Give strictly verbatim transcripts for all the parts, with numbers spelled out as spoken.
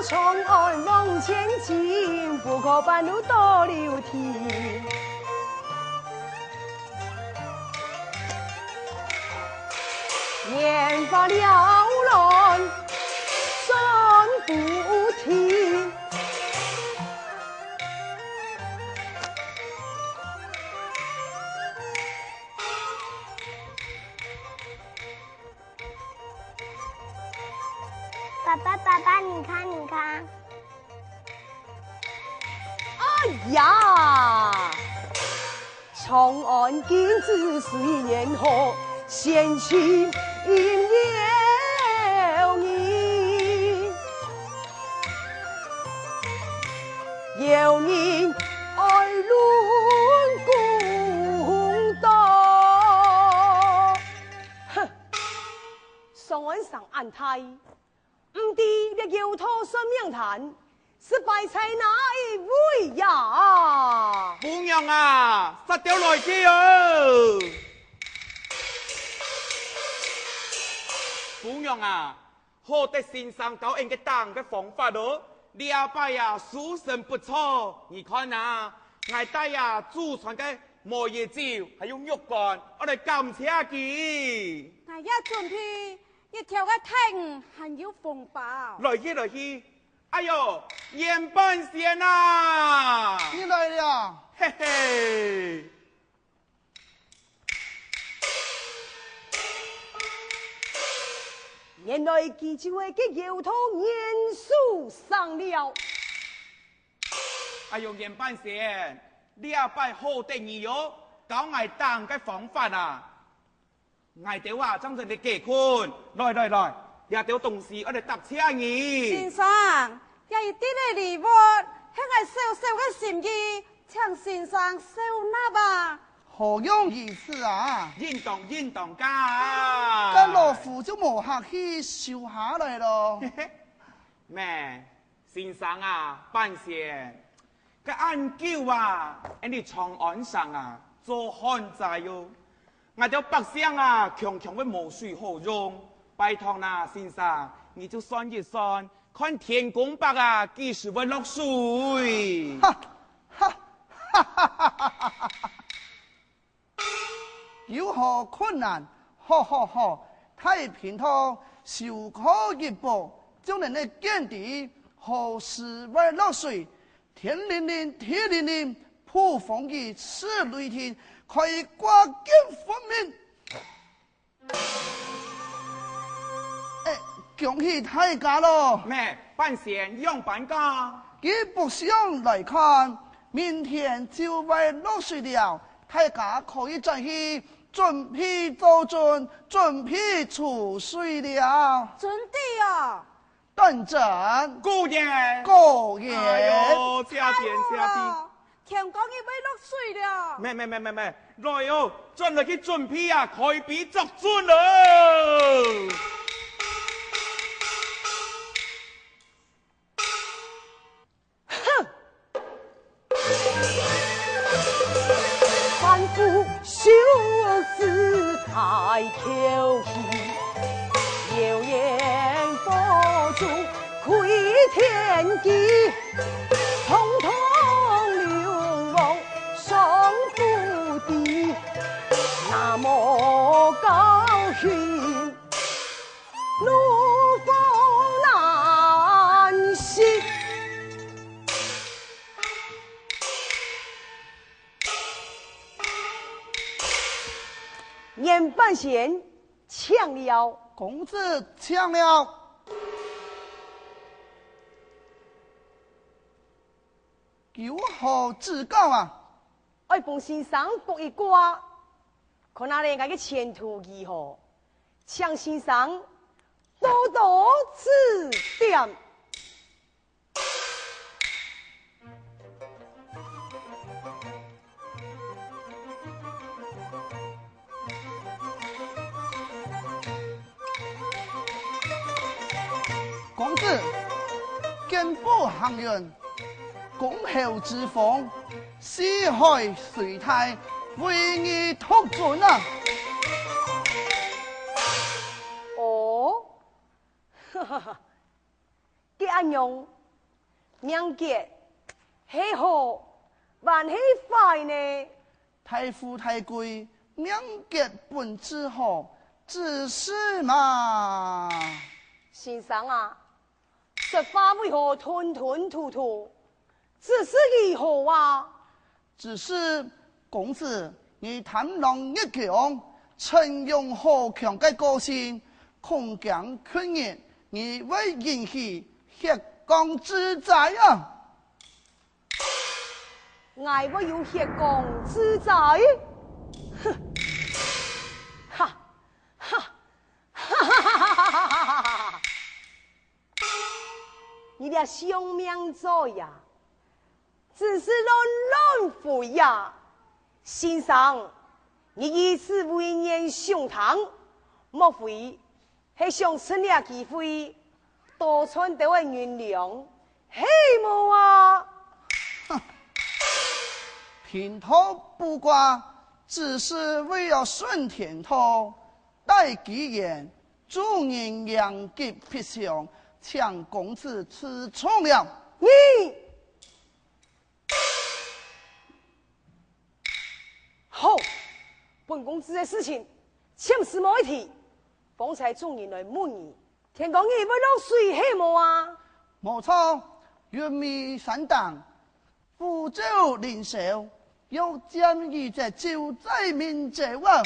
長安望千金，不過半路多留停。拈花撩亂算不清。爸爸，爸爸，你看，你看。哎呀！长安君子水源好，先去饮料人。有人爱论功道。哼！长安城恁大， 毋知這妖道算命攤，實擺在哪一位呀？餔娘啊，煞兜來去哦！餔娘啊，好得先生教𠊎个打个方法哦，這擺啊，收成不錯。你看啊，𠊎帶啊祖傳个梅葉酒，還有肉乾，愛來感謝佢。 𠊎也準備一條个大魚，還有紅包。來去，來去！哎喲，袁半仙啊！你來了！嘿嘿！原來佢就係該妖道袁守生了。哎喲，袁半仙，這擺好得你哦，教𠊎打个方法啊！ 𠊎兜啊，正在該解困。來來來，這兜東西愛來答謝你。先生，這一兜个禮物，係𠊎小小个心意，請先生收納啊。好用意思啊！應當應當噶。該老夫就無客氣收下來咯。咩，先生啊，半仙， 該恁久啊，𠊎俚長安城啊，做旱災喲。𠊎兜百姓啊，強強會無水好用。拜託啦，先生，你就算一算，看天公伯啊，幾時會落水？哈哈哈哈哈哈！ 有何困難？好好好，大平道收靠一寶，將人个見底，何時會落水？天靈靈，地靈靈，暴風雨，似雷霆，可以掛件分明。哎，恭喜大家咯！咩，半仙仰般講？佢北上來看， 明天就會落水了，大家可以轉去準備做陣，準備儲水了。準備哦！當真？果然。果然。哎喲，謝天謝地。哦，天公也會落水了。咩咩咩咩咩，來哦，轉來去準備啊，開陂作陣哦。 哼！万福寿是太口气，流言佛祖开天机，统统流亡上不地，那么高兴。 怒火难息。严半仙，请了。公子请了。有何指教啊？爱帮先生卜一卦，看下咧，𠊎个前途如何。 请先生多多指点。公子，健步行云，恭候之风，四海虽大，唯你独尊啊！哦，哈哈哈，既恁樣，命格係好還係壞呢？大富大貴，命格本自好，只是嘛。先生啊，說話為何吞吞吐吐？只是如何啊？只是公子，你貪狼逆強，逞勇好強个個性，恐驚近日你會引起血光之災啊！ 𠊎會有血光之災？哼！哈！哈！哈哈哈哈哈哈！你這相命嘴呀，真是亂亂飛呀！先生，你以此危言聳聽，莫非 係想趁這機會多賺兜仔銀兩，係無啊？貧道卜卦，只是為了順天道，戴機緣，主人應急必祥，請公子自重了。你！好，本公子个事情，暫時莫去提。方才眾人來問你，天光日會落水係無啊？無錯，雲尾山頂，虎鳥林梢，有漸雨跡就在明朝啊！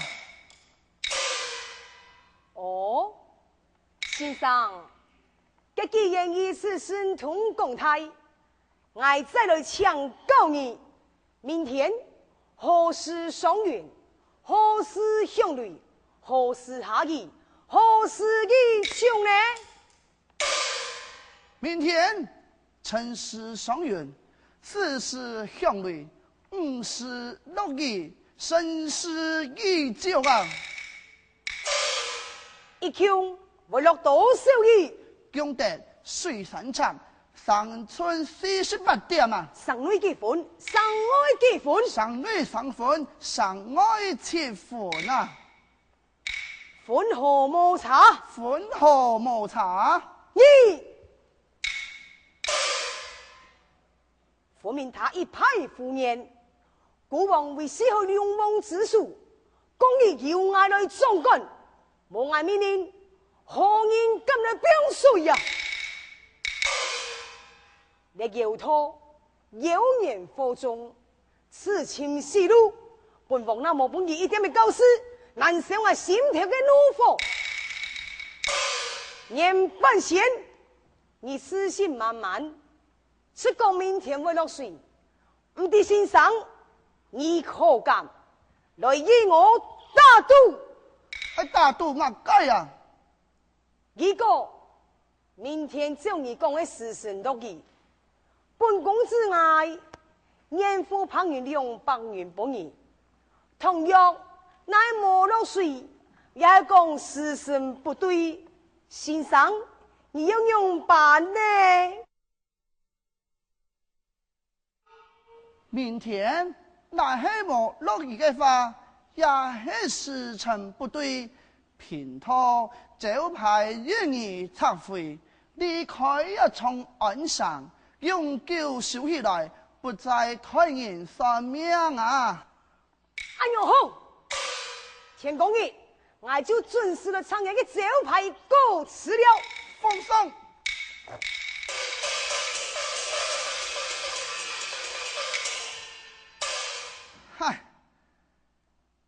哦，先生，該既然如此神通廣大，𠊎再來請教你，明天何時上雲？何時響雷？何時下雨？何時起風呢？ 明天辰時上雲，巳時響雷，午時落雨，申時雨足啊！一共會落多少雨？降得水三尺，三寸四十八點啊！城內幾分？城外幾分？城內三分，城外七分啊！ 分毫無差。分毫無差。你！分明他一派胡言，孤王為四海龍王之首，降雨由𠊎來掌管，無𠊎命令，何人敢來放水啊？這妖道，妖言惑眾， 自尋死路，本王若無分佢一點个教示，難消𠊎心頭个怒火。嚴半仙，你自信滿滿，直講明天會落水，毋知先生，你可敢來與我打賭？愛打賭麼个啊？如果 明天照你講个時辰落雨，本公子𠊎願付白銀兩百銀分你。倘若若無落水，也係講時辰不對，先生，你要仰般呢？ 明天若係無落雨个話，也係時辰不對，貧道招牌一二拆毀，離開這長安城，永久收起來，不再待人算命啊！恁樣好，天光日 𠊎就準時來拆你个招牌，告辭了。放鬆！嗨，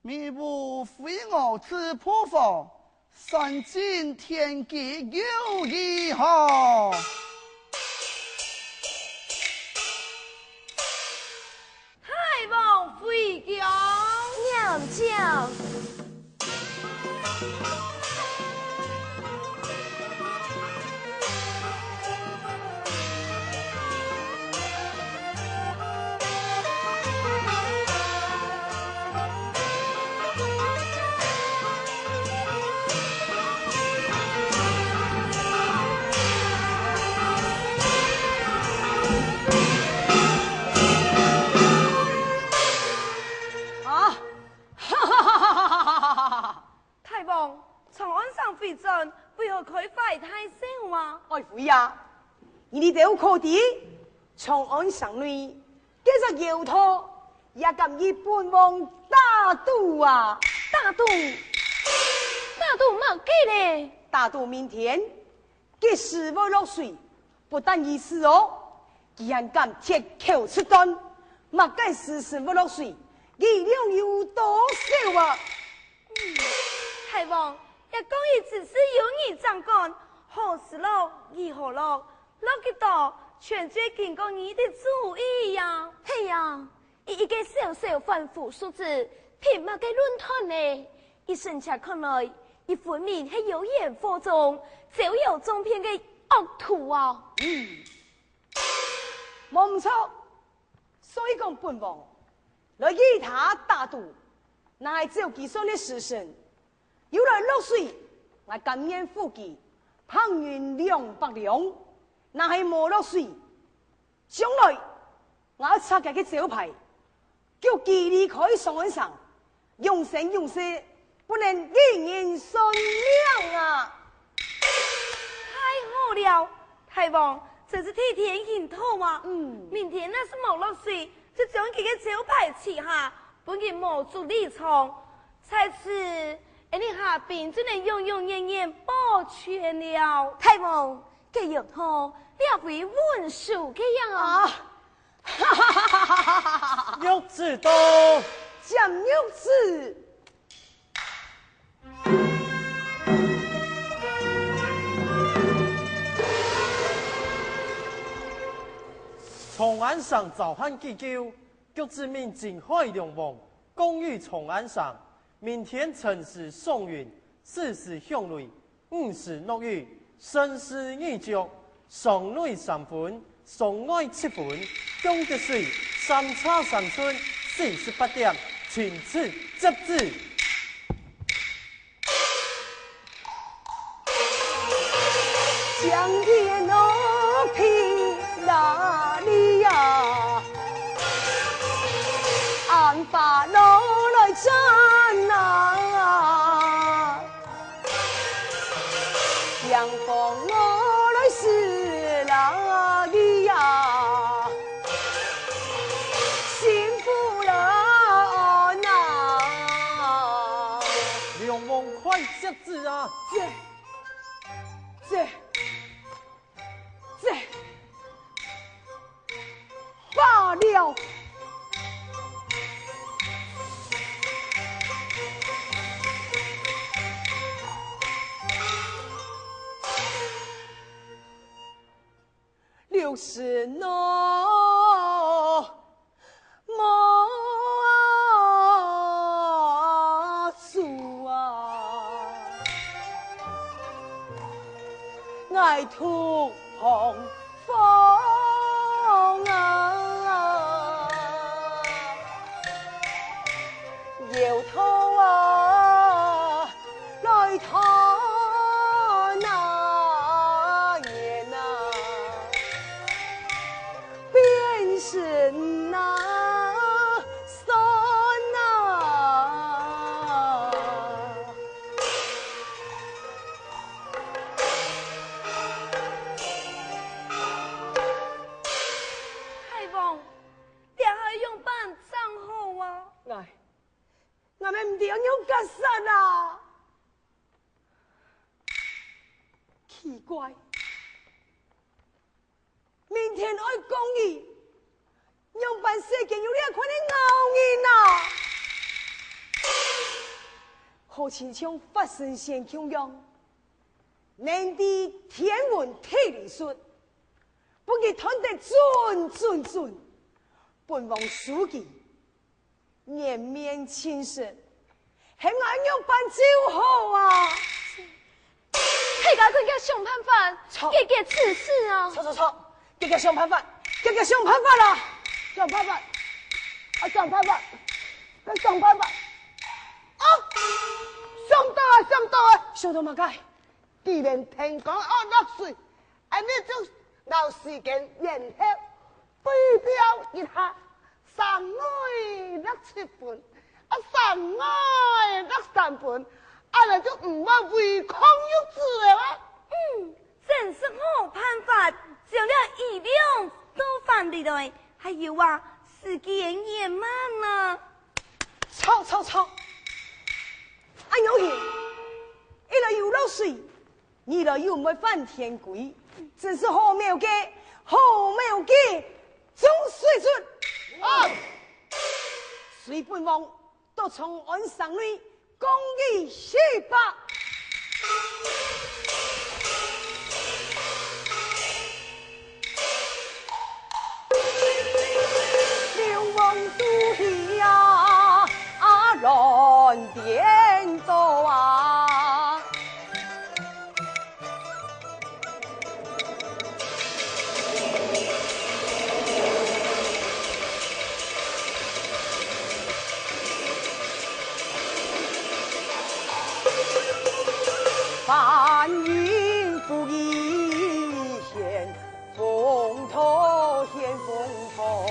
迷霧飛蛾自撲火，算盡天機又如何？ 大王回宮。輦降。啊！哈哈哈哈哈哈哈！大王，長安城回轉，為何開懷大笑啊？愛妃啊，你兜可知，長安城內，該隻妖道也敢與本王打賭啊！打賭？打賭麼个咧？打賭明天吉時會落水，不但如此哦，佢還敢鐵口直斷，麼个時辰會落水，佢兩有多少啊！大王，這降雨之事由你掌管，何時落，如何落，落幾多，全在經過你个主意呀。係呀，佢一個小小凡夫俗子，憑麼个論斷呢？依臣妾看來，佢分明係妖言惑眾，招搖撞騙个惡徒啊！嗯，無毋著。所以講本王來與他打賭，若係照佢算个時辰， 有來落水，𠊎甘願付佢白銀兩百兩；若係無落水，將來𠊎愛拆佢个招牌，逐佢離開長安城，永生永世不能與人相認啊！太好了，大王，真是替天行道啊！嗯。明天若係無落水，就將佢个招牌拆下，分佢無足理從。 在此，𠊎俚下兵就能永永遠遠保全了。大王，該妖道這回穩輸个樣啊！啊！玉旨到！接玉旨。長安城遭害既久， 國子命靖海龍王降雨長安城，明天辰時爽雲，巳時響雷，午時落雨，申時雨足，城內三分，城外七分，降得水三尺三寸，四十八點，钦此接旨。 江天哦，地哪里呀？俺法老来斩啊！江风我来势哪里呀？心不乐安啊！龙王快接旨啊！这，这， 这，罢了。六十喏。 莫住啊，𠊎痛风啊，有痛啊。 来看啊，人啊，变身啊，算啊。大王，这下仰般正好啊？哎， 俺们毋知愛仰結煞啊！奇怪，明天愛降雨，仰般世間有這款个孬人啊？好親像活神仙共樣，能知天文地理術，分佢斷得準準準，本王輸佢。 顏面盡失，喊𠊎仰般就好啊！大家緊遽想辦法，著。解決此事啊！著著著，緊遽想辦法，緊遽想辦法啦！想辦法，啊，想辦法，啊，想辦法！啊，想到啊，想到啊！想到麼个？既然天公愛落水， 恁呢就摎時間延後，對調一下，城外落七分，啊，城外落三分，恁呢就毋會違抗玉旨了啊。嗯，真是好辦法，將這雨量倒反還有啊，時間也慢啊。吵吵吵！恁樣形，一來又落水，二來又毋會反天規，真是好無計，好無計，眾水卒！啊！水本王到長安城內， 講一聲吧。龍王都去呀，啊，亂顛倒啊！ 翻云覆雨，掀风拖，掀风拖。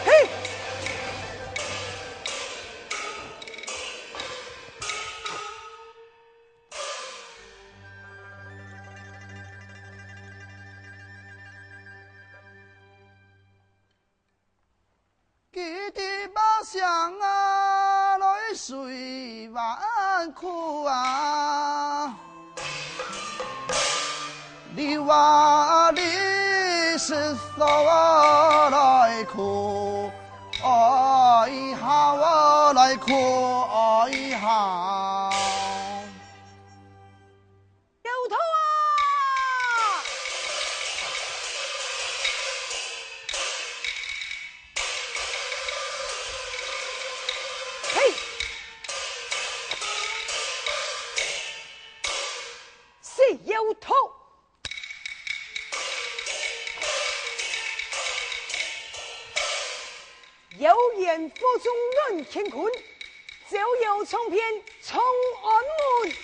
嘿！ 佢的把聲啊，來水灣苦啊，流啊，流水索啊，來苦哀號啊，來苦哀號。 搖頭啊！嘿！是摇头。 妖言惑众乱乾坤，招摇撞骗闯暗门。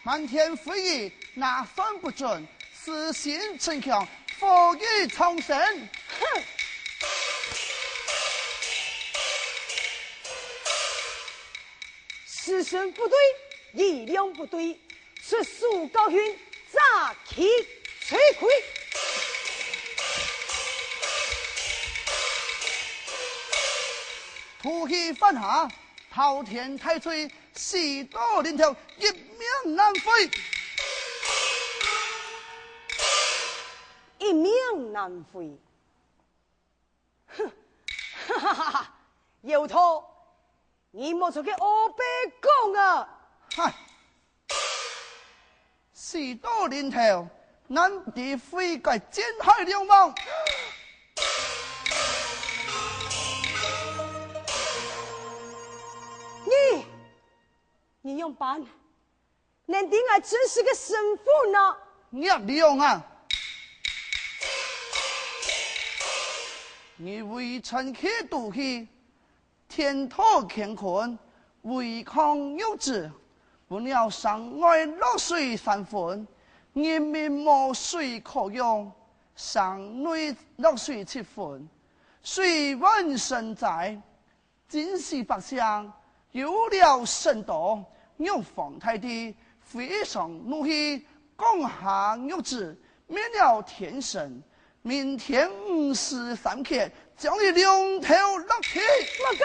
漫天飞语哪算不准，私心逞强，祸与苍生。哼！ 时辰不对，力量不对，出手教训，杀鸡取亏。土气犯下，滔天大罪，死到临头，一命难回。一命难回。 哼，哈哈哈哈，妖道，你莫在該烏白講啊！嗨，死到臨頭，難知悔改，見害龍王。你，你仰般？ 能知𠊎真實个身份呢？孽良啊！你為臣氣賭氣，顛倒乾坤，違抗玉旨，分了城外落水三分，人民無水可用，城內落水七分，水患成災。 浸死百姓有了甚多，玉皇大帝非常怒氣，降下玉旨，滅了天神，明天午時三刻，將你龍頭落地。麼个？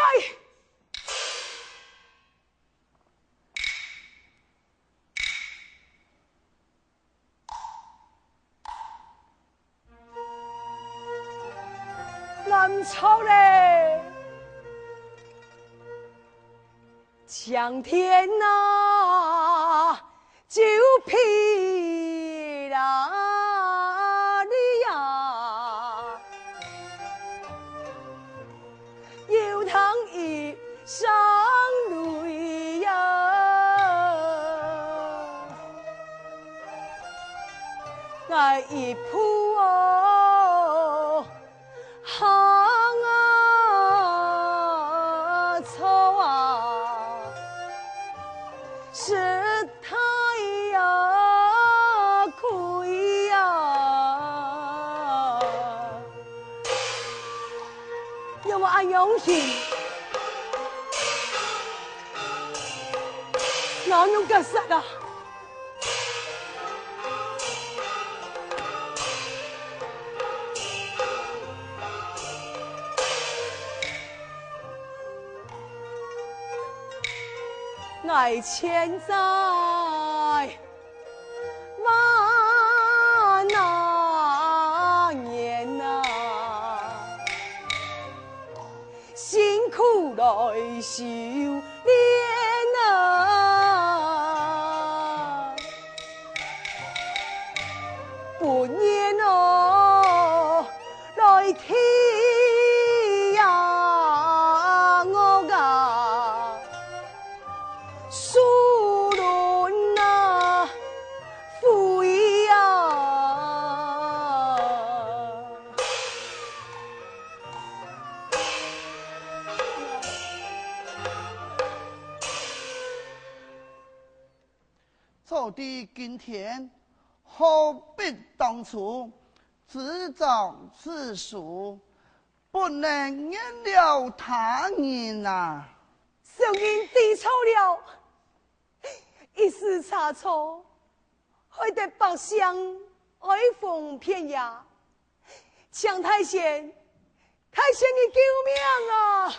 難操咧！青天啊，就撇啦你呀！ 又淌一双泪呀。一步哦，行啊，走啊，是太呀，苦呀。要我恁樣行，哪有結煞啊？ 早知今天，何必當初？自作自受，不能怨了他人啊！小人知錯了，一時差錯，害得百姓哀鴻遍野。 請大仙，大仙你救命啊！